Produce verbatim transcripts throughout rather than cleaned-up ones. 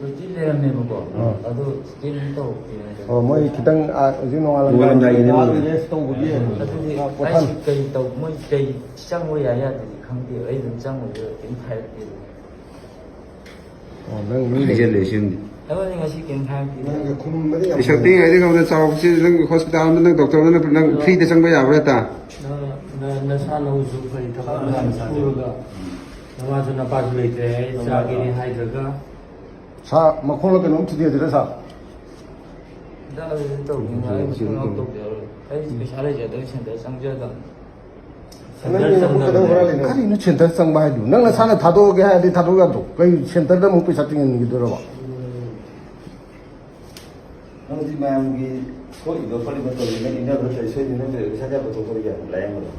ꯍꯧꯖꯤꯛ ꯂꯩꯔꯝꯃꯦꯕꯀꯣ꯫ ꯑꯥ꯫ ꯑꯗꯨ ꯁ꯭ꯀꯦꯟ ꯇꯧꯔꯛꯇꯦꯅ꯫ ꯑꯣ, ꯃꯣꯏ ꯈꯤꯇꯪ, ꯑꯥ, ꯍꯧꯖꯤꯛ ꯅꯣꯡꯉꯥꯜꯂꯝꯗꯥꯏ ꯅꯣꯡꯉꯥꯜꯂꯝꯗꯥꯏꯒꯤꯅꯦ ꯃꯣꯏ꯫ ꯔꯦꯁ ꯇꯧꯕꯒꯤ꯫ ꯑꯗꯨꯗꯤ ꯑꯥ, ꯄꯣꯊꯥ- ꯑꯩꯁꯤ ꯀꯩ ꯇꯧ-, ꯃꯣꯏ ꯀꯩ ꯆꯪꯕ ꯌꯥꯏ ꯌꯥꯗꯦꯗꯤ ꯈꯪꯗꯦꯕ꯫ ꯑꯩ ꯑꯗꯨꯝ ꯆꯪꯉꯨꯕꯗ ꯀꯩꯝ ꯍꯥꯏꯔꯛꯇꯦꯕ꯫ ꯑꯣ, ꯅꯪ ꯃꯤ ꯍꯥꯏꯖꯜꯂꯦ ꯁꯤꯃꯗꯤ꯫ ꯑꯩꯉꯣꯟꯗ ꯉꯁꯤ ꯀꯩꯝ ꯍꯥꯏꯔꯛꯇꯦ꯫ ꯅꯪꯒ ꯈꯨꯝꯕꯗꯤ ꯌꯥꯝ ꯄꯩꯁꯥ ꯇꯤꯡꯉꯥꯏꯗꯤ ꯈꯪꯗꯦ, ꯆꯥꯎꯕꯁꯤ ꯅꯪ ꯍꯣꯁꯄꯤꯇꯥꯜ ꯑꯃꯗ ꯅꯪ ꯗꯣꯛꯇꯔ ꯑꯃꯅ ꯅꯪ ꯐ꯭ꯔꯤꯗ ꯆꯪꯕ ꯌꯥꯕ꯭ꯔꯥ ꯍꯦꯛꯇ? ꯅ-, ꯅ-, ꯅꯁꯥ ꯅꯧꯁꯨ ꯐꯩ, ꯊꯕꯛ ꯏꯪꯈꯥꯡ ꯁꯨꯔꯒ ꯅꯃꯥꯁꯨ ꯅꯄꯥꯁꯨ ꯂꯩꯇ꯭ꯔꯦ, ꯑꯩ ꯆꯥꯒꯦꯗꯤ ꯍꯥꯏꯗ꯭ꯔꯒ꯫ ꯁꯥ, ꯃꯈꯣꯡꯂ ꯀꯩꯅꯣꯝ ꯊꯨꯗꯦꯛꯑꯁꯤꯔ, ꯁꯥ? ꯍꯤꯗꯥꯛ ꯑꯗꯨꯗꯤ ꯇꯧꯗꯦ, ꯑꯩ ꯃꯊꯣꯡ ꯃꯔꯝ ꯇꯧꯗꯦ꯫ ꯑꯩ ꯄꯩꯁꯥ ꯂꯩꯖꯗꯕ ꯁꯦꯟꯇꯔ ꯆꯪꯖꯗꯕꯅꯤ꯫ ꯅꯪꯒꯤ ꯃꯈꯨꯠ ꯀꯩꯗꯧ ꯍꯨꯔꯥꯜꯂꯤꯅꯣ? ꯀꯔꯤꯅꯣ ꯁꯦꯟꯇꯔ ꯆꯪꯕ ꯍꯥꯏꯗꯨ? ꯅꯪ ꯅꯁꯥꯅ ꯊꯥꯗꯣꯛꯑꯒꯦ ꯍꯥꯏꯔꯗꯤ ꯊꯥꯗꯣꯛ ꯌꯥꯗ꯭ꯔꯣ? ꯀꯩ ꯁꯦꯟꯇꯔꯗ ꯑꯃꯨꯛ ꯄꯩꯁꯥ ꯇꯤꯡꯍꯟꯈꯤꯗꯣꯏꯔꯕ? ꯅꯪꯗꯤ ꯃꯌꯥꯝꯒꯤ ꯁꯣꯛꯏꯕ ꯈꯣꯠꯂꯤꯕ ꯇꯧꯔꯤꯅ ꯏꯟꯅꯕ ꯂꯩ, ꯁꯣꯏꯗꯅ ꯅꯪ ꯄꯩꯁꯥ ꯀꯌꯥ ꯄꯨꯊꯣꯛꯇꯣꯔꯤꯒꯦ ꯂꯥꯏꯌꯦꯡꯕꯗ?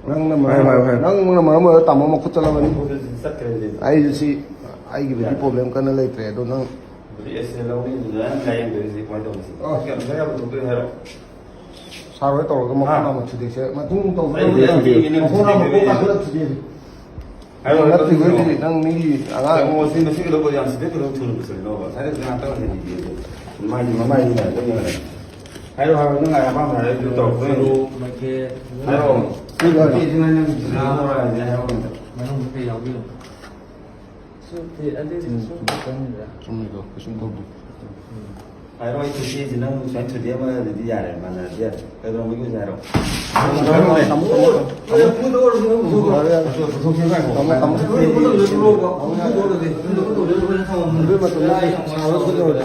ꯅꯪꯅ ꯃꯔꯝ, ꯍꯣꯏ, ꯍꯣꯏ, ꯍꯣꯏ꯫ ꯅꯪꯅ ꯃꯔꯝ ꯑꯣꯏꯔꯒ ꯇꯥꯃꯣ ꯃꯈꯨꯠ ꯆꯠꯂꯕꯅꯤ꯫ ꯃꯈꯨꯠꯇꯨ ꯆꯠꯈ꯭ꯔꯦ ꯍꯧꯖꯤꯛ꯫ ꯑꯩꯁꯨ ꯁꯤ, ꯑꯩꯒꯤꯕꯨꯗꯤ ꯌꯥꯔꯦ꯫ ꯄ꯭ꯔꯣꯕ꯭ꯂꯦꯝ ꯀꯟꯅ ꯂꯩꯇ꯭ꯔꯦ, ꯑꯗꯣ ꯅꯪ ꯍꯧꯖꯤꯛ ꯑꯦꯛꯁꯔꯦ ꯂꯧꯅꯤ, ꯑꯗꯨꯗ ꯅꯪ ꯂꯥꯏꯌꯦꯡꯗꯣꯏꯁꯤ ꯀꯃꯥꯏꯅ ꯇꯧꯕ? ꯑꯥ꯫ ꯀꯌꯥꯝ ꯄꯩꯁꯥ ꯀꯌꯥ ꯄꯨꯊꯣꯛꯇꯣꯏꯅꯣ ꯍꯥꯏꯔꯣ? ꯁꯥꯔ ꯍꯣꯏ ꯇꯧꯔꯒ ꯃꯈꯣꯡ ꯑꯥ꯫ ꯑꯃ ꯊꯨꯗꯦꯛꯁꯦ꯫ ꯃꯇꯨꯡ ꯇꯧꯕ ꯑꯩ ꯌꯥꯗꯦ꯫ ꯊꯨꯗꯦꯛꯑꯦ, ꯅꯪ ꯃꯈꯣꯡ ꯑꯃ ꯊꯨꯗꯦꯛꯑꯦ꯫ ꯀꯥꯈꯠꯂ ꯊꯨꯗꯦꯛꯑꯦ꯫ ꯍꯥꯏꯔꯣ, ꯍꯥꯏꯔꯣ, ꯅꯠꯇꯦ, ꯍꯥꯏꯔꯣ꯫ ꯅꯪ ꯃꯤꯒꯤ ꯑꯉꯥꯡ ꯀꯩꯅꯣ, ꯁꯤ ꯃꯁꯤꯒꯤ ꯂꯧꯕ ꯌꯥꯝ ꯁꯤꯗ ꯀꯩꯅꯣ ꯊꯨꯅ ꯄꯨꯁꯜꯂꯤꯅꯣꯕ? ꯉꯁꯥꯏꯗꯩ ꯉꯥꯛꯇꯪ ꯂꯩꯔꯤꯗꯤ꯫ ꯃꯥꯏꯗꯤ ꯃꯃꯥꯏꯗꯤ ꯉꯥꯛꯇꯪ ꯌꯦꯡꯉꯦ꯫ ꯍꯥꯏꯔꯣ, ꯍꯥꯏꯔꯣ, ꯅꯪ ꯑꯄꯥꯝꯕ ꯍꯥꯏꯔꯣ, ꯑꯗꯨ ꯇꯧꯔꯛꯇꯣꯏꯅꯦ꯫ ꯃꯩꯈꯦꯠ, ꯍꯥꯏꯔꯣ꯫ ꯁꯤ ꯂꯣꯏꯔꯦ꯫ ꯁꯤ ꯅꯪ ꯁꯤꯗ ꯂꯧꯔꯣ ꯍꯥꯏꯔꯗꯤ ꯍꯥꯏꯔꯣ ꯑꯝꯇ꯫ ꯃꯅꯨꯡꯗ ꯀꯩ ꯌꯥꯎꯒꯦ ꯌꯦꯡꯉꯣ꯫ ꯁꯨꯞꯇꯤ ꯑꯗꯨꯗꯤ ꯁꯨꯞꯇꯤ ꯆꯪꯗ꯭ꯔꯥ? ꯆꯨꯝꯃꯤꯗꯣ, ꯀꯩꯁꯨꯝ ꯇꯧꯗꯦ꯫ ꯍꯥꯏꯔꯣ, ꯑꯩ ꯊꯨꯗꯦꯛꯏꯁꯦ ꯅꯪ ꯁꯨꯃꯥꯏꯅ ꯊꯨꯗꯦꯛ ꯑꯃꯗꯤ ꯌꯥꯔꯦ, ꯃꯥꯟꯅꯔꯗꯤ ꯌꯥꯔꯦ꯫ ꯀꯩꯗꯧꯔꯝꯃꯒꯦ ꯍꯧꯖꯤꯛ ꯍꯥꯏꯔꯣ꯫ ꯇꯥꯃꯣ, ꯇꯥꯃꯣ, ꯇꯥꯃꯣ, ꯇꯥꯃꯣ꯫ ꯌꯥꯔꯦ, ꯌꯥꯔꯦ꯫ ꯇꯥꯃꯣ, ꯇꯥꯃꯣ꯫ ꯑꯗꯨꯒꯤ ꯃꯇꯝꯗ ꯁꯥꯎꯔꯒ ꯀꯩꯗꯧꯔꯦ?